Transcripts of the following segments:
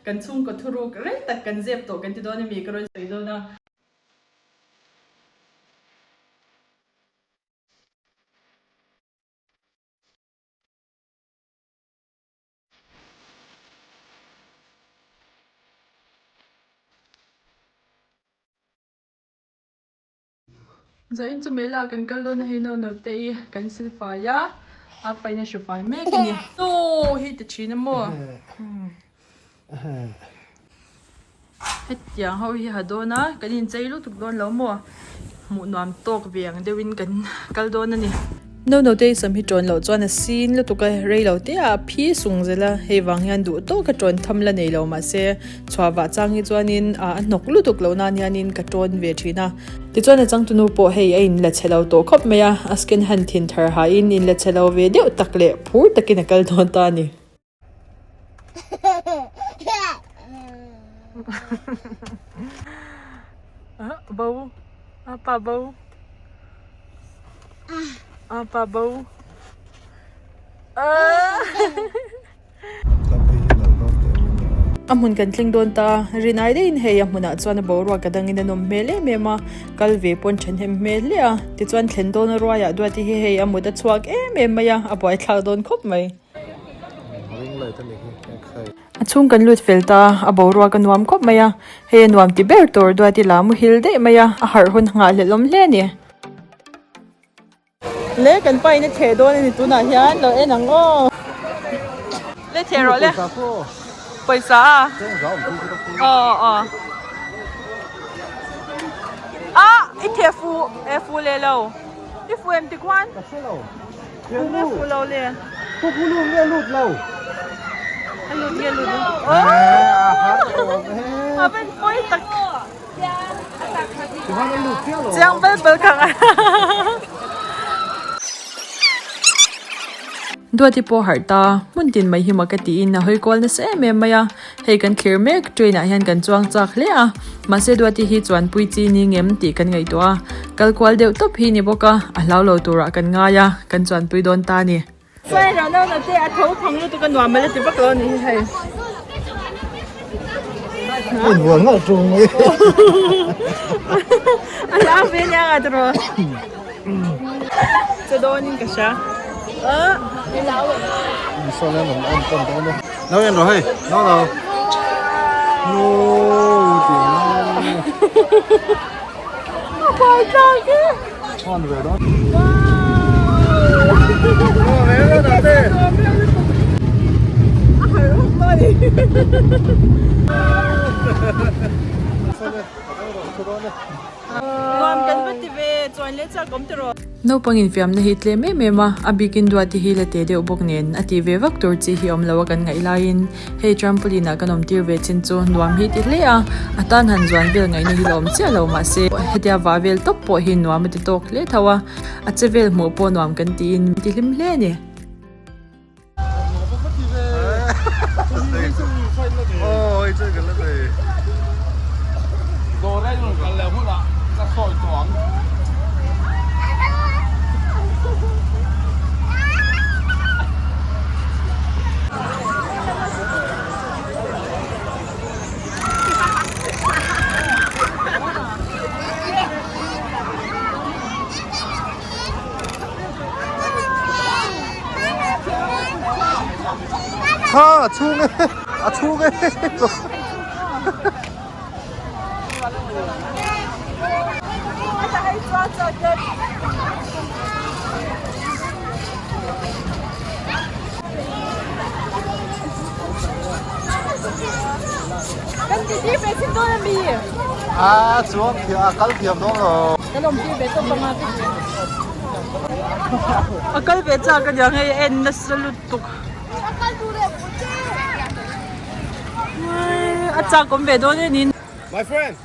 Kan chhungkaw thuruk rei tak kan zep tawh kan ti dawn a mi ka rawn sawi dawn a. Zain chu mela kan kal dawn a hei no te i kan sil fai a a pain a hru fai mek a ni. Aw hei ti thin a maw hetiang ho hi ha dawn a kan inchei lutuk dawn lo maw hmuh nuam tawk ve ang deuhin kan kal dawn a ni. No no te i sam hi tawn loh chuan a sin lutuk a rei lo te ah a phi sung zel a hei vang hian duh tawk a tawn tham la nei lo mahse chhuah vah chang hi chuanin ah a hnawk lutuk loh nan hianin ka tawn ve thin a. Tichuan a changtunu pawh hei a inla chhe lo tawh khawp mai a, a skin han thin thar hain inla chhe lo ve deuh tak leh phur takin a kal dawn ta a ni. Bo apa bo apa bo A hmun kan thleng dawn ta rinai daihin hei a hmunah chuan a boruak a dangin a nawm hmel em em a kal ve pawn thahnem hmel hle a tichuan thlen dawn a ruaiah duati hi hei a mut a chhuak em em mai a a buaithlak dawn khawp mai. A chhung kan lut fel ta, a boruak a nuam khawp mai a, hei a nuam ti ber tur Duati la muhil daih mai a, a harh hun nghahhlelh awm hle a ni. Le kan pa in a theh dawn a ni tunah hian lo en ang aw. Le theh rawh le. Pawisa a. Aw aw. A i theh fu e fu leh lo. I fu em tikhuan? Ka hre lo. Fu nge fu lo le? Fu fu lut nge lut lo? A lut nge lut lo? A van pawi tak. Chiang bal bal kha ngai. Duati pawh harh ta, hmun tin mai hi mak a tiin a hawi kual nasa em em mai a. Hei kan thlir mek, train ah hian kan chuang chak hle a, mahse Duati hi chuanpui chi ni ngem tih kan ngaihtuah a, kal kual deuh tawp hi ni bawk a, a hlau lo turah kan ngai a, kan chuanpui dawn ta a ni. Chuan Ronaldo te a tho phang lutuk a nuam ala ti vak lo a ni hi hei. A inbual ngalh ṭung mai. A hlau ve nia nga tiraw. Che dawnin ka hria. Sawn hian an en tawn dawn a. No en rawh hei. No no. No ti no. A buai tlak e. Chuan ve dawn. A harh hawk dawn e. Nuam kan va ti ve chuan leh chak awm tiraw. Naupang infiamna hi tlem em em a, a bikin Duati hi la te deuh bawk nen a tih ve vak tur chi hi awm lo a kan ngaih laiin hei trampoline ah kan awm tir ve chin chu nuam hi ti hle a, a tan han zuan vel ngaihna hi la awm chiah lo mahse hetia vah vel tawp pawh hi nuam a ti tawk hle tho a, a che vel hmuh pawh nuam kan tiin min ti hlim hle a ni. Kha a chhung e a chhung e Kan titi ve chin dawn a mi? A chuang thiam a kal thiam dawn lo. Kan awm tir ve tawp anga ka ti. A kal ve chak a niang hei a en nasa lutuk. A chak awm ve dawn e ni. My friend.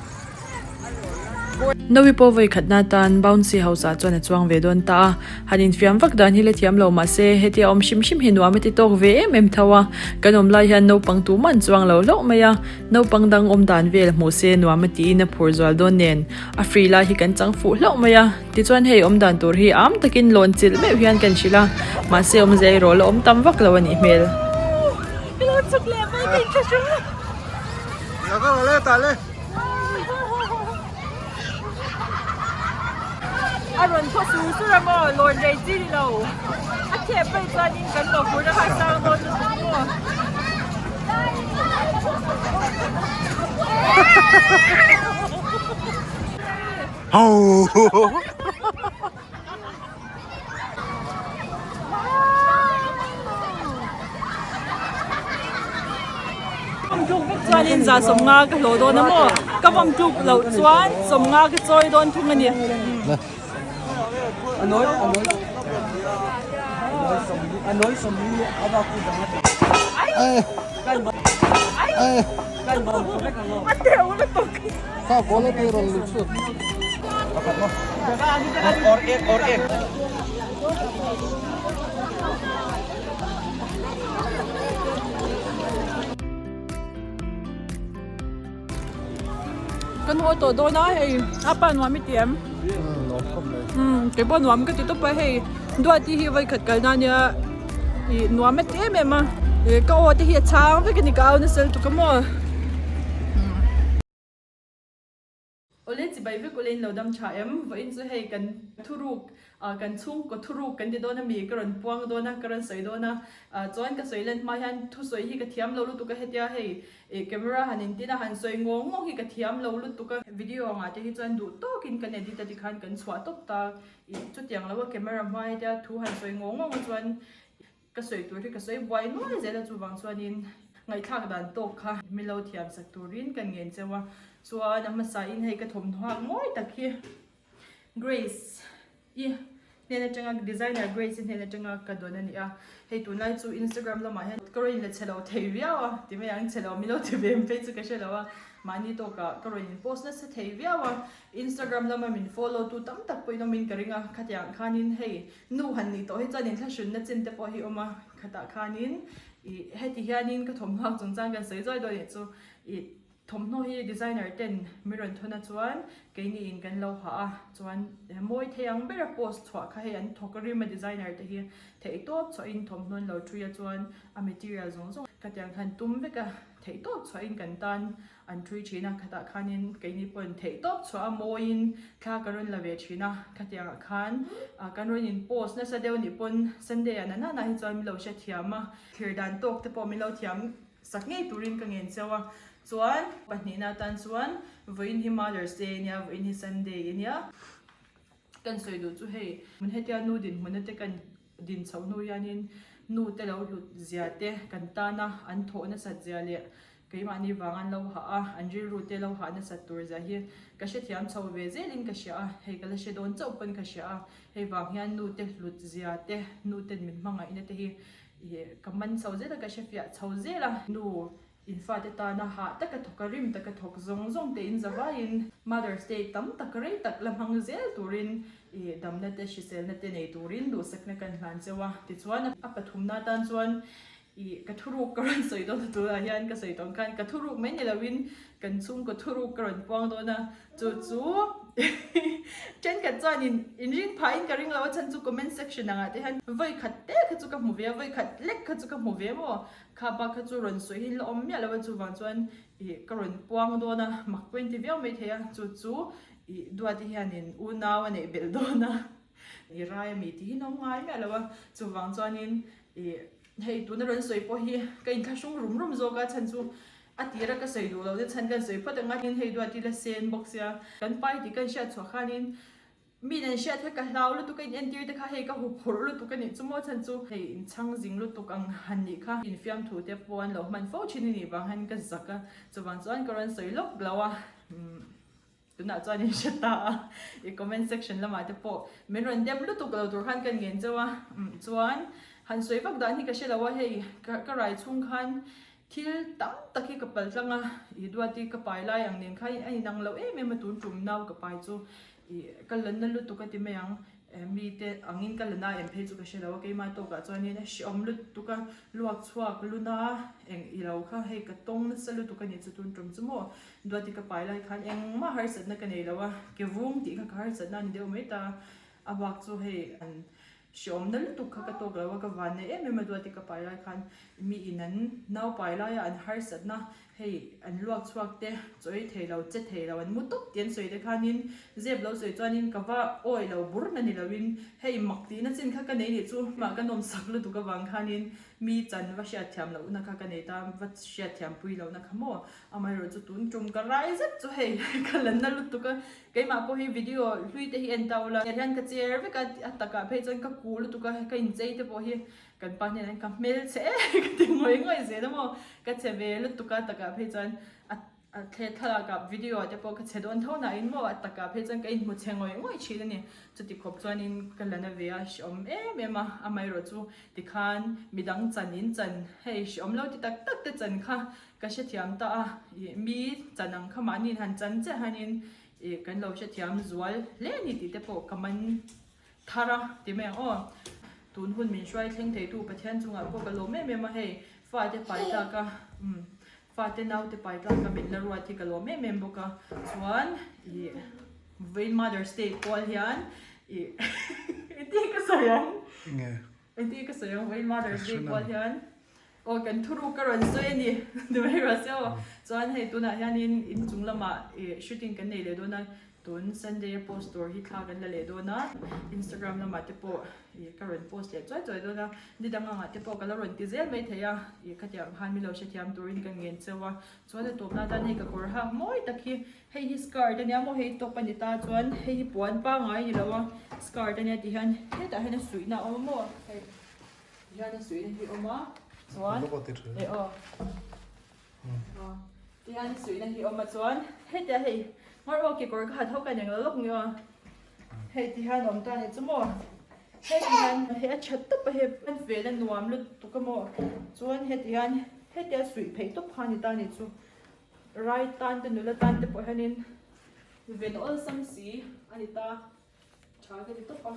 Nawi pawh vawi khatna atan bouncy house ah chuan a chuang ve dawn ta a, han infiam vak dan hi la thiam lo mahse hetia awm hrim hrim hi nuam a ti tawk ve em em tho a, kan awm lai hian naupang tumah an chuang lo hlauh mai a, naupang dang awm dan vel hmuh se nuam a tiin a phur zual dawn nen a free lai hi kan chang fuh hlauh mai a, tichuan hei awm dan tur hi am takin lawn chilh meuh hian kan hrilh a, mahse awmzia erawh la awm tam vak lo a nih hmel. Ka lo chhuk leh mai ka inthlahrung. A rawn thaw sur sur a maw lawn rei chi ni lo a thep vaih chuanin kan mawhphurhna kha a sang dawn lutuk maw. Vawm tluk vek chuanin za 50 ka hlawh dawn a maw? Ka vawm tluk loh chuan 50 ka chawi dawn thung a ni. A teuh lutuk. Kan haw tawh dawn a hei a pa nuam i ti em? Umm kei pawh nuam ka ti tawp a hei Duati hi vawikhat kalna ania ih nuam a ti em em a ka aw te hi a chhang vek a ni ka au nasa lutuk a maw. Awle chibai vek awle in lo dam tha em? Vawiin chu hei kan thuruk ah kan chhungkaw thuruk kan ti dawn a mi ka rawn puang dawn a ka rawn sawi dawn a ah chuan ka sawi lan hma hian thusawi hi ka thiam lo lutuk a hetia hei ih camera han in tin a han sawi ngawng ngawng hi ka thiam lo lutuk a video angah te hi chuan duh tawkin kan edit a tikhan kan chhuah tawp ta ih chutiang lo a camera hma hetia thu han sawi ngawng ngawng a chuan Ka sawi tur hi ka sawi buai nuai zel a chuvang chuanin ngaihthlak dan tawk kha min lo thiam sak turin kan ngen cheu a, chuan a hmasa in hei ka thawmhnaw hak mawi tak hi Grace i hnen atanga designer Grace i hnen atanga ka dawn a ni a, hei tunlai chu Instagram lamah hian ka rawn in la chhe lo thei viau a ti mai ang chhe lo min lo ti ve phei chu ka hre lo a, mahni tawkah ka rawn in post nasa thei viau a, Instagram lama min follow tu tam tak pawhin awmin ka ring a, khatiang khanin hei Nu han nih tawh hi chuan inthlahrunna chin te pawh hi awm a, khatah khanin ih heti hianin ka thawmhnaw chungchang kan sawi zuai dawn nih chu ih thawmhnaw hi designer ten min rawn thawn a chuan keini in kan lo ha a chuan mawi thei ang bera post chhuah kha hei an thawk rim a designer te hi theihtawp chhuahin thawmhnaw an lo ṭhui a chuan a material zawng zawng khatiang khan tum vek a theihtawp chhuahin kan tan An ṭhui ṭhin a, khatah khanin keini pawhin theihtawp chhuah a mawiin thla ka rawn la ve ṭhin a, khatiangah khan kan rawn in post nasa deuh nih pawn Sunday ah nana hi chuan min lo hrethiam a, thlir dan tawk te pawh min lo thiam sak ngei turin ka ngen cheu a, chuan pahnihna atan chuan vawiin hi Mother's Day ania, vawiin hi Sunday ania, kan sawi duh chu hei hetia nu dinhmunna te kan din chhoh hnu hianin nu te lo hlut zia te kan tana an thawh nasat zia leh Keimahni vang an lo hah a, an rilru te lo hah nasat tur zia hi ka hrethiam chho ve zelin ka hria a, hei ka la hre dawn chauh pawn ka hria a, hei vang hian nu te hlut zia te, nu ten min hmangaihna te hi ih ka man chho zel a, ka hrefiah chho zel a, nu in fate tana hah taka thawk a, rim taka thawk zawng zawng te in zavaiin Mother's Day tam tak rei tak la hmang zel turin ih damna te hriselna te nei turin duhsakna kan hlan cheu a, tichuan a pathumna atan chuan Ih, ka thuruk ka rawn sawi dawn a tunah hian ka sawi tawng khan ka thuruk mai ni loin kan chhungkaw thuruk ka rawn puang dawn a, chu chu thenkhat chuan in inring phahin ka ring lo a chhan chu comment section angah te hian vawi khat te kha chu ka hmu ve a, vawi khat lek kha chu ka hmu ve maw, kha bak kha chu rawn sawi hi la awm miah lo a chuvang chuan ih ka rawn puang dawn a, mak pawhin ti viau mai thei a, chu chu ih Duati hianin unau a neih belh dawn a, i rai a mi tih hi an awm ngai miah lo a, chuvang chuanin ih. Hei tuna rawn sawi pawh hi ka inthlahrung rum rum zawk a, chhan chu a tira ka sawi duh loh te chhan kan sawi phawt ang a, tin hei duat ila sen bawk sia, kan pai tih kan hriat chhuah khanin mi in an hriat kha ka hlau lutuk a in entir te kha hei ka huphurh lutuk a nih chu maw chhan chu hei in chhang zing lutuk ang han nih kha infiamthu te pawh an lo hman fo thin a nih vang hian ka zak a, chuvang chuan ka rawn sawi lawk lo a. Tunah chuan in hre ta a, i comment section lamah te pawh min rawn dem lutuk lo tur khan kan ngen cheu a, chuan han sawi vak dan hi ka hre lo a, hei ka rai chhung khan thil tam tak hi ka pal tlang a, i duati ka pai lai ang nen khan a inang lo em em a tun tum nau ka pai chu i ka la na lutuk a ti mai ang. Mite angin ka la na em phei chu ka hre lo a, keimah tawkah chuanin a hreawm lutuk a, luak chhuak luna eng i lo kha hei ka tawng nasa lutuk a nih chu tun tum chu maw Duati ka pai lai khan engmah harsatna ka nei lo a, ke vung tih kha ka harsatna a ni deuh mai ta, a bak chu hei an hreawmna lutuk kha ka tawk lo a, ka van nei em em a Duati ka pai lai khan mi in an nau pai laia an harsatna hei an. an luak chhuak te chaw ei thei lo che thei lo an mu tawp tih an sawi te khanin zep lo sawi chuanin ka va awi lo bur na ni loin hei mak tihna chin kha ka nei nih chu mah ka nawmsak lutuk avang khanin mi chan va hriatthiam lohna kha ka nei ta va hriatthiam pui lohna kha maw amaherawh chu tun tum ka rai zet chu hei ka la na lutuk a keimah pawh hi video hlui te hi en ta ula tiang hian ka cher vek a a takah phei chuan ka kuh lutuk a ka inchei te pawh hi Kan pa hnenah hian ka hmelchhe e ka ti ngawih ngawih zel a maw, ka che ve lutuk a takah phei chuan a a thle thlalak ah video ah te pawh ka che dawn tho nain maw a takah phei chuan ka inhmu chhe ngawih ngawih thin a ni. Chuti khawp chuanin ka la na ve a, hreawm em em a, amaherawh chu tikhan midang chan in chan hei hreawm lo ti tak tak te chan kha ka hrethiam ta a, ih mi chan ang kha mahni han chan chiah hianin ih kan lo hrethiam zual hle a ni tih te pawh ka man Thar a ti mai ang aw. Tun hun min hruai thleng theitu Pathian chungah pawh ka lawm em em a hei fate pai tlak a umm fate naute pai tlak a min la ruat hi ka lawm em em bawk a chuan ih vawiin Mother's Day kual hian ih engtin ka sawi ang Enge? Engtin ka sawi ang vawiin Mother's Day kual hian aw kan thuruk ka rawn sawi a ni ti mai rawh se aw chuan hei tunah hianin inchung lamah ih shooting kan nei leh dawn a Tun Sunday a post tur hi thla kan la leh dawn a, Instagram lamah te pawh ih ka rawn post leh chuai chuai dawn a, ni dang angah te pawh ka la rawn ti zel mai thei a, ih khatiang khan min lo hrethiam turin ka ngen cheu a, chuan a tawpna atan hei ka kawr hak mawi tak hi, hei hi skirt ania maw hei top a ni ta chuan hei hi puan pangngai a ni lo a, skirt ania ti hian hetah hian a suihna a awm a maw hei ti hian a suihna hi a awm a chuan eh aw. Tihian suihna hi awm a chuan hetia hei hmar aw kekawr ka ha tho ka eng lo lawk ni aw hei tihian awm ta ni chu maw hei tihian hei a tha tawp a hei an vel a nuam lutuk a maw chuan heti hian hetia suih phei tawp kha ni ta ni chu rai tan te nula tan te pawh hianin ven awlsam si a ni ta. Tha ka ti tawp a,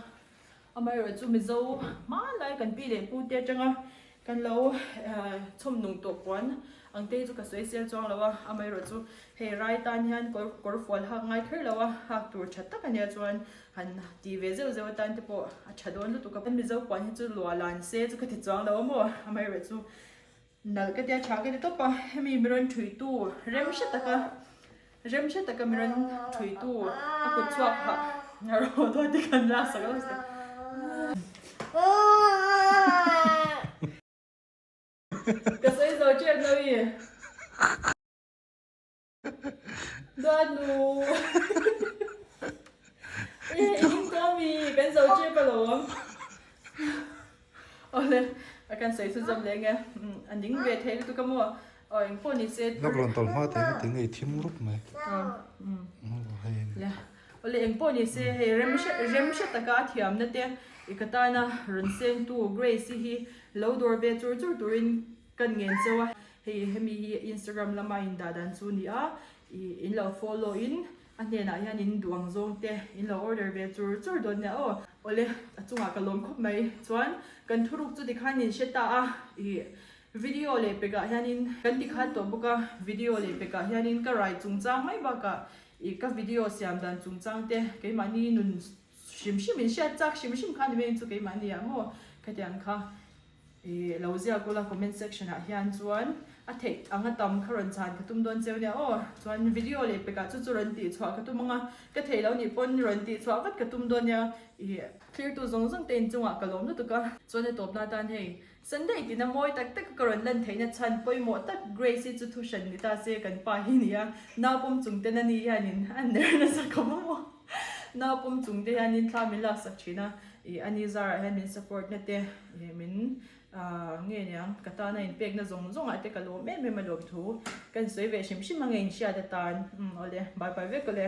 amaherawhchu Mizo hmanlai kan pi leh pu te atanga kan lo chhawm nung tawh puan ang te hi chu ka sawi sel chuang lo a, amaherawhchu hei rai tan hian kawr kawr fual hak ngai kher lo a, hak tur tha tak ania chuan han ti ve zeuh zeuh atan te pawh a tha dawn lutuk a, Mizo puan hi chu luah lan se chu ka ti chuang lo a maw, amaherawhchu Nalh ka tia tha ka ti tawp a, hemi mi rawn thuitu rem hre taka rem hre taka mi rawn thuitu a kut chhuak phah a rawh dawn te khan lak sak lo se. Ka sawi zo tep lo i. Duatnu I ing tawh ami kan zo tep alawm Awle a kan sawi chu zawm leh nge a ning ve thei lutuk a maw aw eng pawh ni se Lak rawn tawlh hma thei ka ti ngei thim rup mai Le awle eng pawh ni se hei rem hre rem hre taka a thiamna te i ka tana rawn sengtu Grace-i hi lo dawr ve chur chur turin kan ngen cheu a. Hei hemi hi Instagram lama in dah dan chu ni a, ih in lo follow in a hnenah hian in duh ang zawng te in lo order ve chur chur dawn nia aw. Awle a chungah ka lawm khawp mai chuan kan thuruk chu tikhan in hre ta a, ih video leh pekah hianin kan tikhan tawh bawk a, video leh pekah hianin ka rai chungchang mai bakah ih ka video siam dan chungchang te keimahni nun hrim hrim in hriat chak hrim hrim kha ni mai chu keimahni ah maw khatiang kha. Ih lo ziak ula comment section ah hian chuan a theih anga tam kha rawn chhan ka tum dawn cheu nia aw chuan video leh pekah chu chu rawn tih chhuah ka tum anga ka theih loh nih pawn rawn tih chhuah vat ka tum dawn nia ih clear tu zawng zawng te inchungah ka lawm lutuk a chuan a tawpna atan hei Sunday tina mawi tak tak a ka rawn lan theihna chhan pawimawh tak Grace hi chu thu hran ni ta se kan pa hi nia nau pawm chung ten ani hianin a ner nasa khawp a maw nau pawm chung te hianin thla min laksak thin a ih ani zarah hian min support na te Ih min nge niang ka tana inpekna zawng zawngah te ka lawm em em a lawm thu ka insawi ve hrim hrim a nge inhriat atan umm awle bye bye vek awle.